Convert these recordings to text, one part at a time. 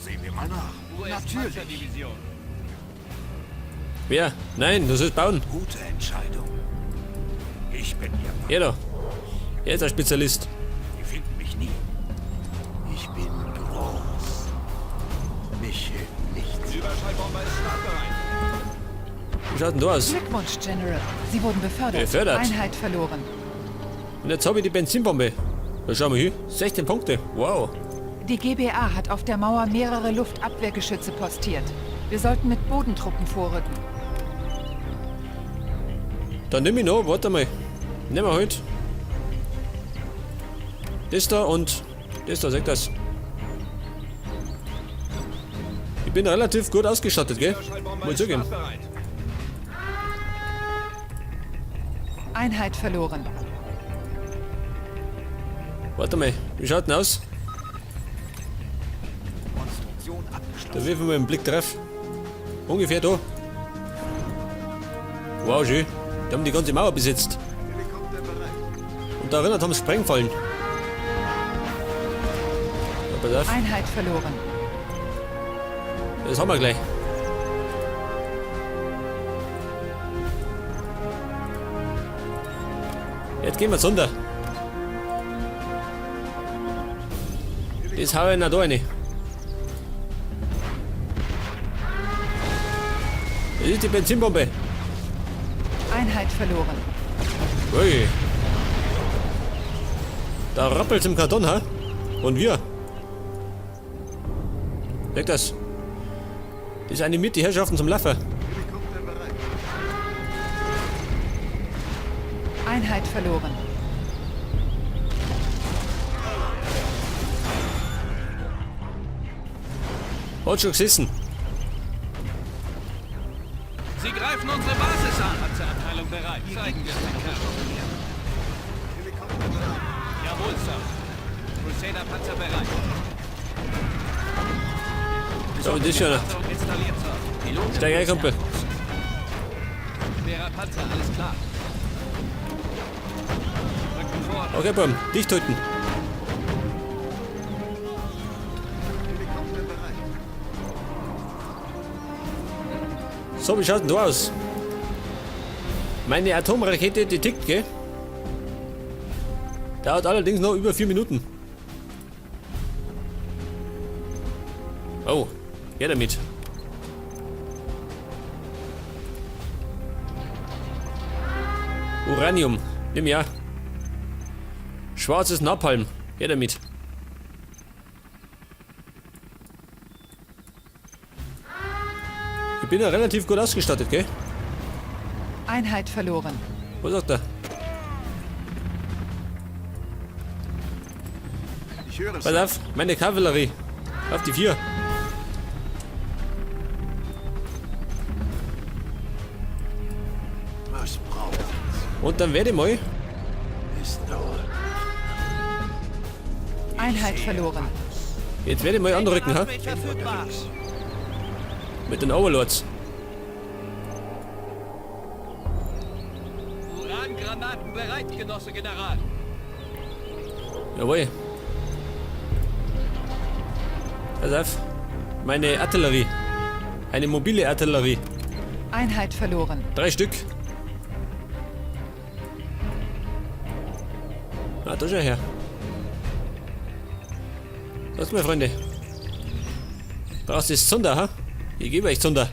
Sehen wir mal nach. Natürlich. Wer? Nein, du sollst bauen. Gute Entscheidung. Ich bin Ihr Mann. Er da. Er ist ein Spezialist. Sie finden mich nie. Ich bin groß. Mich hält nichts. Überschallbomber ist startbereit. Wie schaut denn da aus? Glückwunsch, General. Sie wurden befördert. Befördert? Einheit verloren. Und jetzt habe ich die Benzinbombe. Da schauen wir hin. 16 Punkte. Wow. Die GBA hat auf der Mauer mehrere Luftabwehrgeschütze postiert. Wir sollten mit Bodentruppen vorrücken. Dann nimm ich noch, warte mal. Nehmen wir halt. Das da und das da, sag das. Ich bin relativ gut ausgestattet, gell? Überschallbomber Muss ist zugeben. startbereit. Einheit verloren. Warte mal, wie schaut denn aus? Konstruktion abgeschlossen. Da werfen wir einen Blick drauf. Ungefähr da. Wow, schön. Die haben die ganze Mauer besetzt. Helikopter bereit. Und da erinnert haben sie Sprengfallen. Ja, pass auf, Einheit verloren. das haben wir gleich. Jetzt gehen wir runter. Das hau ich noch da rein. Das ist die Benzinbombe. Einheit verloren. Ui. Da rappelt's im Karton, ha? Und wir? Leg das. Das animiert die Herrschaften zum Laufen. Helikopter bereit. Einheit verloren. Hat schon gesessen. Sie greifen unsere Basis an. Panzerabteilung bereit. Zeigen wir es den Kerl. Helikopter bereit. Jawohl, Sir. Crusader Panzer bereit. So, das ist schon. Panzerung installiert, Sir. Piloten Steig ein, Kumpel. Schwerer Panzer, alles klar. Rücken vor. Okay, Bumm. Dicht halten. Helikopter bereit. So, wie schaut denn da aus? Meine Atomrakete, die tickt, gell? Dauert allerdings noch über 4 Minuten. Oh, her damit. Uranium, nimm ja. Schwarzes Napalm, her damit. Ich bin ja relativ gut ausgestattet, gell? Einheit verloren. Was sagt er? Ich höre Pass es. auf, meine Kavallerie. Auf die 4. Was braucht es? Und dann werde ich mal. Es dauert. Einheit verloren. Jetzt werde ich mal anrücken, ha? Upgrade verfügbar. Mit den Overlords. Urangranaten bereit, Genosse General. Jawohl. Pass auf. Meine Artillerie. Eine mobile Artillerie. Einheit verloren. 3 Stück. Ah, da schau her. Lass mal, Freunde. Brauchst du das Zunder, ha? Ich gebe euch Zunder.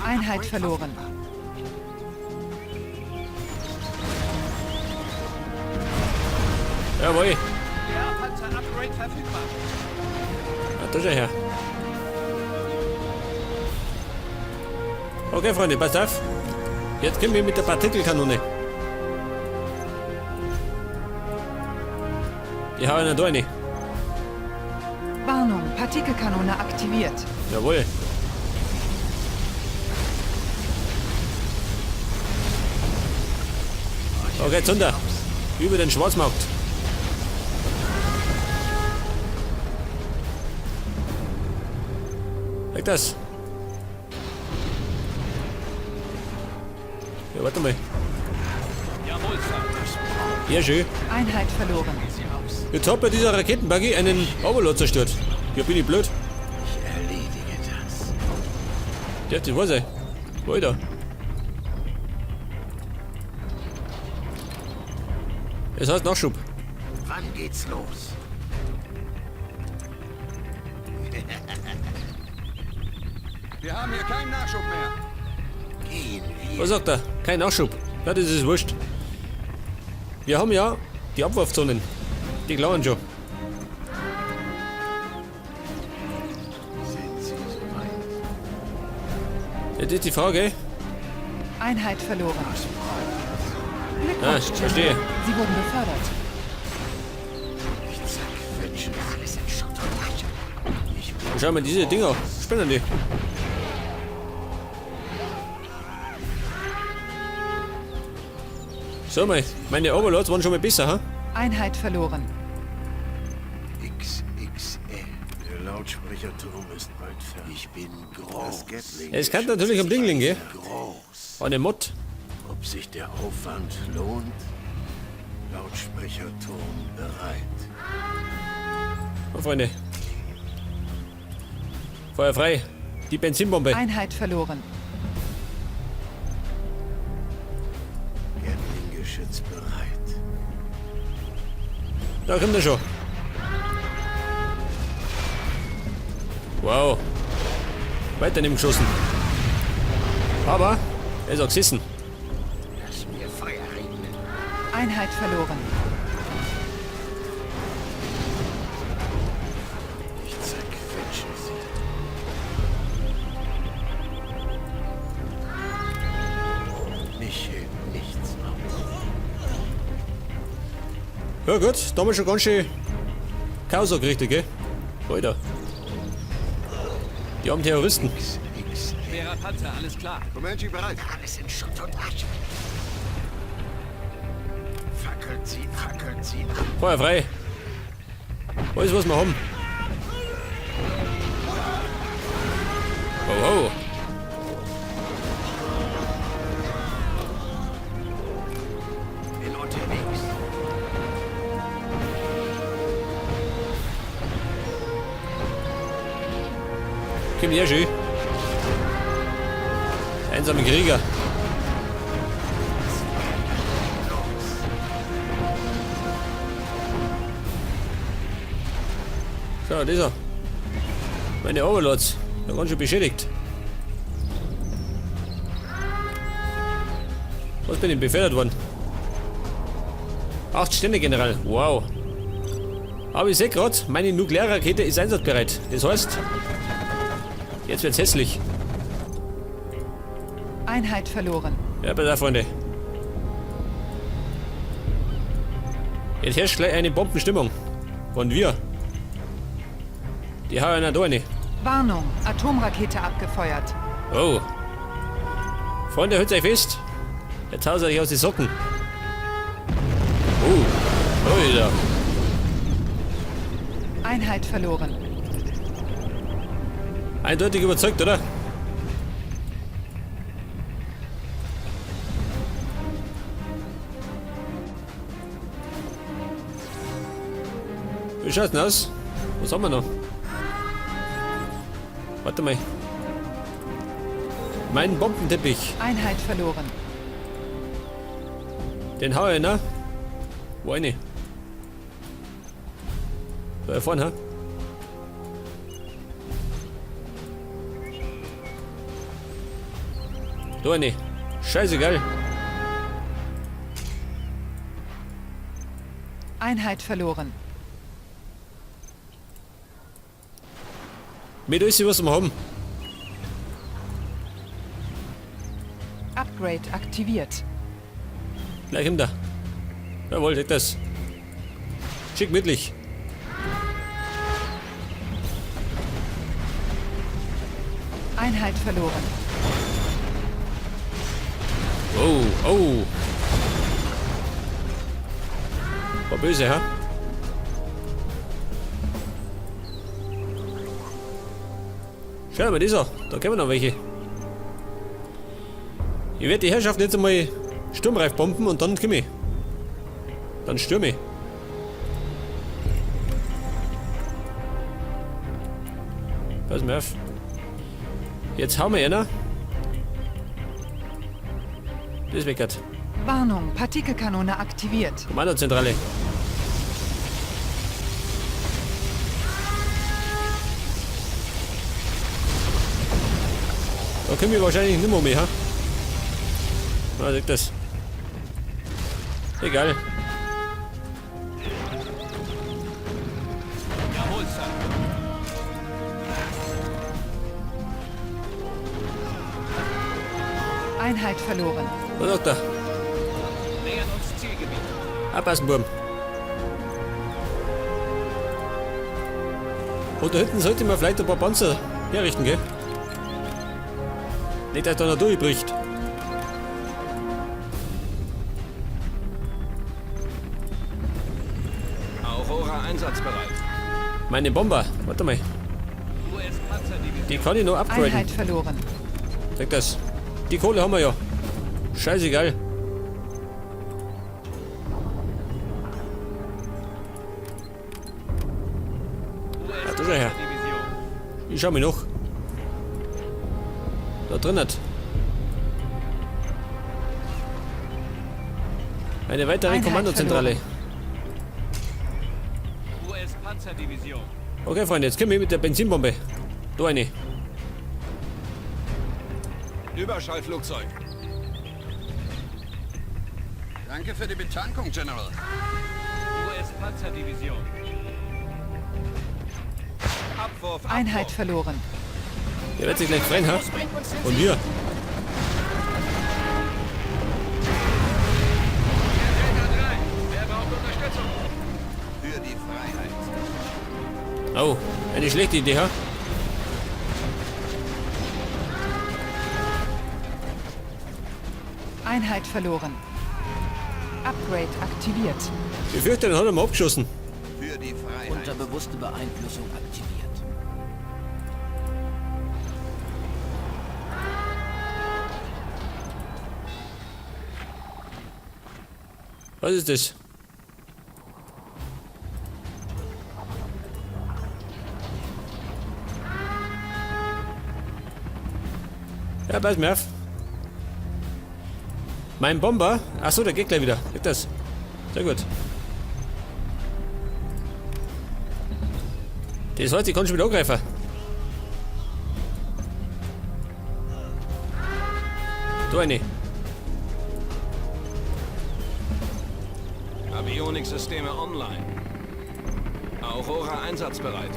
Einheit verloren. Jawohl. Ja, Panzer-Upgrade verfügbar. Ah, da schau her. Okay, Freunde, passt auf. Jetzt kommen wir mit der Partikelkanone. Die hauen da rein. Warnung, Partikelkanone aktiviert. Jawohl. Okay, Zunder. Über den Schwarzmarkt. Weg das. Ja, warte mal. Jawohl, Sir. Ja, schön. Einheit verloren. Jetzt hat bei dieser Raketenbuggy einen Overlord zerstört. Ja, bin ich blöd. Ich erledige das. Der hat das wahr sein. Alter. Es heißt Nachschub. Wann geht's los? Wir haben hier keinen Nachschub mehr. Gehen wir. Was sagt er? Kein Nachschub. Ja, das ist wurscht. Wir haben ja die Abwurfzonen. Die klauen schon. Sind Sie soweit? Jetzt ist die Frage. Einheit verloren. Ah, Glückwunsch, General. verstehe. Sie wurden befördert. Ich zerquetsche alles in Schutt und Asche. Ich bin Schau mal, diese Dinger. Spinnen die. So, meine Overlords waren schon mal besser, ha? Einheit verloren. XXL. Der Lautsprecherturm ist bald fertig. Ich bin groß. Das Gatling. Es kann natürlich um Dingling gehen. Groß. Eine Mod. Ob sich der Aufwand lohnt? Lautsprecherturm bereit. Oh, Freunde. Feuer frei. Die Benzinbombe. Einheit verloren. Gatling-Geschütz bereit. Da kommt er schon. Wow. Weiter neben geschossen. Aber er ist auch gesessen. Lass mir Feuer regnen. Einheit verloren. Ich zerquetsche sie. Mich hält nichts auf. Ja gut, da haben wir schon ganz schön Chaos angerichtet, gell? Alter. Die armen Terroristen. XXL. Schwerer Panzer, alles klar. Comanche bereit. Alles in Schutt und Asche. Fackelt sie ab. Feuer frei. Alles, was wir haben. Oh, oh. Bin unterwegs. Komm her, schön. Einsame Krieger. Schau, dieser. Meine Overlords. Ja, ganz schön beschädigt. Was bin ich befördert worden? 8 Sterne, General. Wow. Aber ich seh grad, meine Nuklearrakete ist einsatzbereit. Das heißt, jetzt wird's hässlich. Einheit verloren. Ja, pass auf, Freunde. Jetzt herrscht gleich eine Bombenstimmung. Und wir. Die hauen ja da rein. Warnung, Atomrakete abgefeuert. Oh. Freunde, hört euch fest. Jetzt haut euch aus die Socken. Oh. Alter. Einheit verloren. Eindeutig überzeugt, oder? Wie schaut's denn aus? Was haben wir noch? Warte mal. Mein Bombenteppich. Einheit verloren. Den hau ich, ne? Wo eine? Da vorne, ha? Da eine. Scheißegal. Einheit verloren. Mit alles, was wir haben. Upgrade aktiviert. Gleich hinter. Jawohl, take das. Schick mittig. Einheit verloren. Oh, oh. War böse, ha? Schau mal, dieser. Da kommen noch welche. Ich werde die Herrschaft jetzt einmal Sturmreifbomben und dann komme ich. Dann stürme ich. Pass mir auf. Jetzt hauen wir einer. Das weckert. Warnung, Partikelkanone aktiviert. Kommandozentrale. Da können wir wahrscheinlich nicht mehr mehr, ha? Na, sag das. Egal. Jawohl, Sir. Einheit verloren. Was sagt er? Nähern uns Zielgebiet. Abpassen, Burm. Und da hinten sollte man vielleicht ein paar Panzer herrichten, gell? Nicht, dass da noch durchbricht. Aurora einsatzbereit. Meine Bomber. Warte mal. US-Panzerdivision. Die kann ich noch upgraden. Einheit verloren. Sag das. Die Kohle haben wir ja. Scheißegal. Ja, da schau her. US-Panzerdivision. Ich schau mich noch. Da drin hat. Eine weitere Einheit Kommandozentrale. US-Panzerdivision. Okay, Freunde, jetzt kommen wir mit der Benzinbombe. Da eine. Überschallflugzeug. Danke für die Betankung, General. US-Panzerdivision. Abwurf, Abwurf. Einheit verloren. Der wird sich gleich freuen, ha? Und wir. Delta 3. Wer braucht Unterstützung? Für die Freiheit. Oh, eine schlechte Idee, ha? Einheit verloren. Upgrade aktiviert. Ich fürchte, den hat er mal abgeschossen. Für die Freiheit. Unterbewusste Beeinflussung aktiviert. Was ist das? Ja, pass mir auf. Mein Bomber. Achso, der geht gleich wieder. Geht das? Sehr gut. Das heißt, ich kann schon wieder angreifen. Da eine. Avioniksysteme online. Aurora einsatzbereit.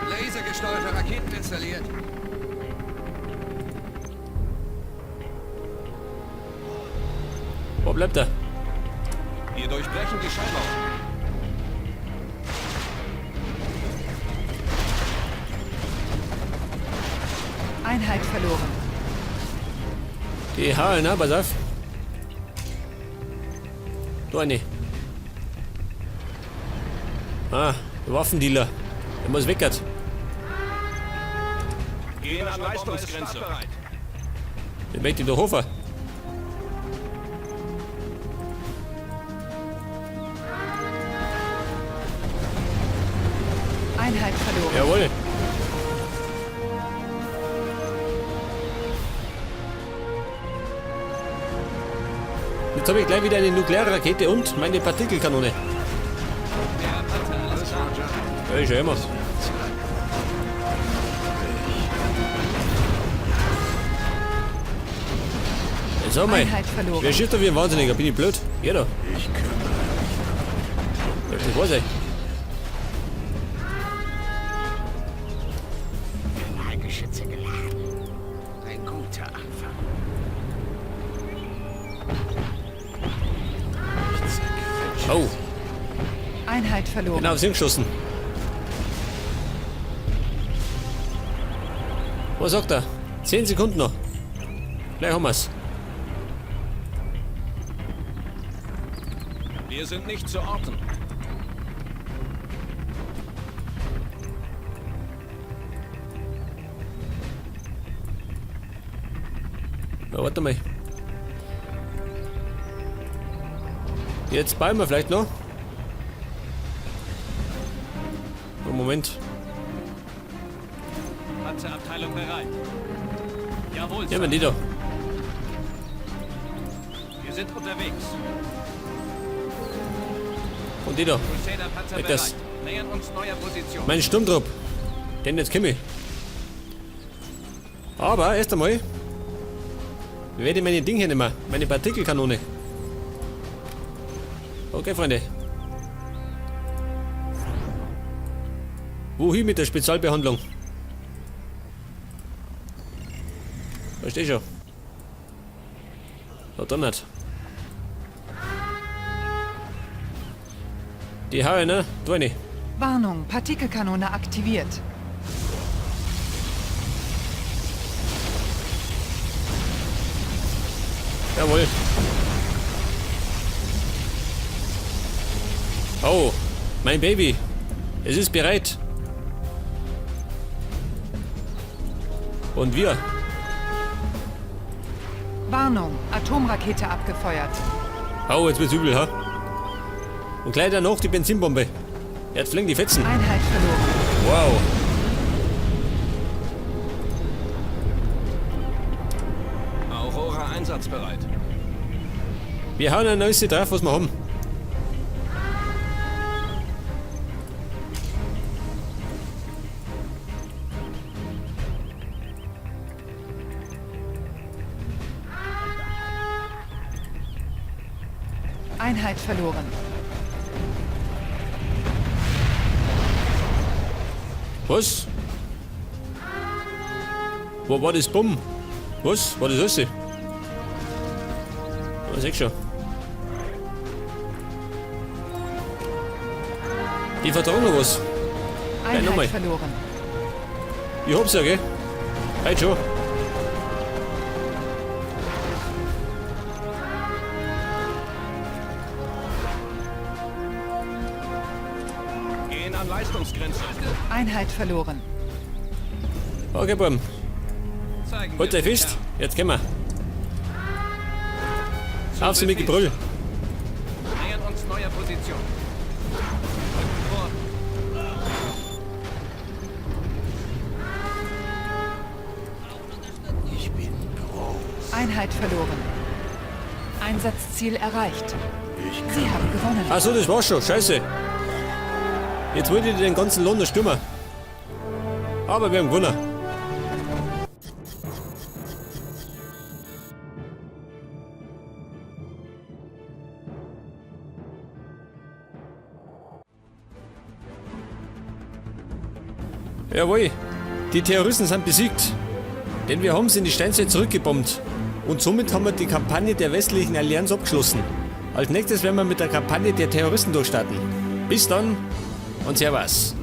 Lasergesteuerte Raketen installiert. Wo bleibt er? Wir durchbrechen die Schallmauer. Einheit verloren. Die hauen, na, pass auf. Da eine. Ah, der Waffendealer. Der muss weg. Gehen an Leistungsgrenze. Den möchte ich doch hoffen. Einheit verloren. Jawohl. Jetzt habe ich gleich wieder eine Nuklearrakete und meine Partikelkanone. Ja, ist ja immer. Jetzt sag mal, wer schießt da wie ein Wahnsinniger? Bin ich blöd? Ja da. Ich kümmere mich. Das war's, ey. Geschütze geladen. Ein guter Anfang. Ich zerquetsche Oh, Einheit verloren. genau aufs Hirn geschossen. Was sagt er? 10 Sekunden noch. Gleich haben wir's. Wir sind nicht zu orten. Na, warte mal. Jetzt bauen wir vielleicht noch. Oh, Moment. Panzerabteilung bereit. Jawohl, Nehmen wir Sir. die da. Wir sind unterwegs. Und die da. Crusader-Panzer Weg das. bereit. Nähern uns neuer Position. Mein Sturmtrupp. Den jetzt komme ich. Aber erst einmal werde ich meine Ding hier nehmen. Meine Partikelkanone. Okay, Freunde. Wohin mit der Spezialbehandlung? Versteh schon. Da donnert. Die hau ich, ne? Da rein. Warnung, Partikelkanone aktiviert. Jawohl. Oh, mein Baby. Es ist bereit. Und wir. Warnung, Atomrakete abgefeuert. Oh, jetzt wird's übel, ha? Und gleich danach die Benzinbombe. Er hat flink die Fetzen. Einheit verloren. Wow. Aurora einsatzbereit. Wir hauen ein neues drauf, was wir haben. Einheit verloren. Was? Wo war das Bumm? Was? War das alles? Was ich schon. Die vertragen noch was. Einheit nochmal. verloren. Ich hab's ja, gell? Heute schon. Gehen an Leistungsgrenze. Einheit verloren. Okay, Buben. Zeigen Holt wir euch den fest. Herrn. Jetzt gehen wir. Zu Auf sie mit Befehl, Gebrüll. Sir. Nähern uns neuer Position. Rücken vor. Ich bin groß. Einheit verloren. Einsatzziel erreicht. Ich Sie haben gewonnen. Ach so, das war's schon. Scheiße. Jetzt wollte ich den ganzen Lohn noch stürmen. Aber wir haben gewonnen. Jawohl, die Terroristen sind besiegt. Denn wir haben sie in die Steinzeit zurückgebombt. Und somit haben wir die Kampagne der westlichen Allianz abgeschlossen. Als nächstes werden wir mit der Kampagne der Terroristen durchstarten. Bis dann und Servus.